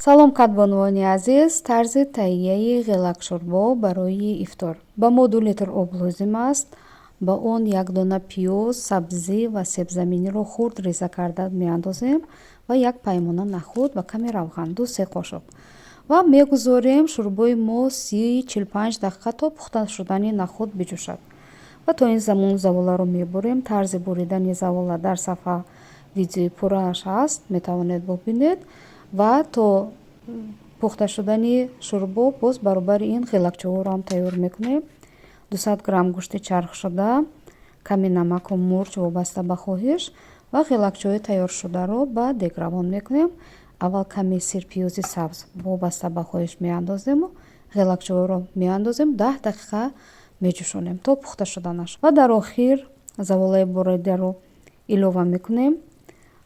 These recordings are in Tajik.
Салом, кадбонувони азиз! Тарзи таҳияи ғелакшӯрбо барои ифтор. Ба мо 2 литр об лозим аст. Ба он як дона пиёз, сабзӣ ва себзаминиро хурд реза карда меандозем ва як паймона нахӯд ва каме равған, 2-се қошуқ, ва мегузорем шӯрбои мо 30-45 дақиқа то пухта шудани нахӯд биҷӯшад. Ва то ин замон заволаро мебурем. Тарзи буридани завола дар сафҳа видеои пуррааш ҳаст, метавонед бубинед. Ва то пухта шудани шӯрбо боз баробари ин ғелакчаҳоро ҳам тайёр мекунем. 200 грамм гӯшти чархшуда, каме намаку мурч вобаста ба хоҳиш ва ғелакчаҳои тайёршударо ба дег равон мекунем. Аввал каме сирпиёзи сабз вобаста ба хоҳиш меандозему ғелакчаҳоро меандозем, 10 дақиқа меҷӯшонем то пухта шуданаш ва дар охир заволаи буридаро илова мекунем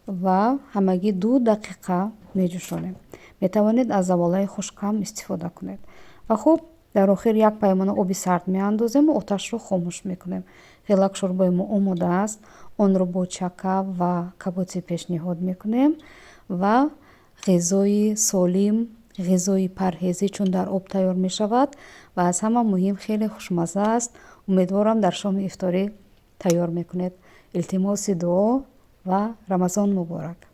ва ҳамагӣ 2 дақиқа меҷӯшонем. Метавонед аз заволаи хушкам истифода кунед. Ва хуб, дар охир як паймона оби сард меандозему оташро хомӯш мекунем. Ғелак шӯрбои мо омода аст. Онро бо чака ва каботӣ пешниҳод мекунем ва ғизои солим, ғизои парҳезӣ, чун дар об тайёр мешавад ва аз ҳама муҳим, хеле хушмазза аст. Умедворам, дар шоми ифторӣ тайёр мекунед. Илтимоси дуо ва Рамазон муборак!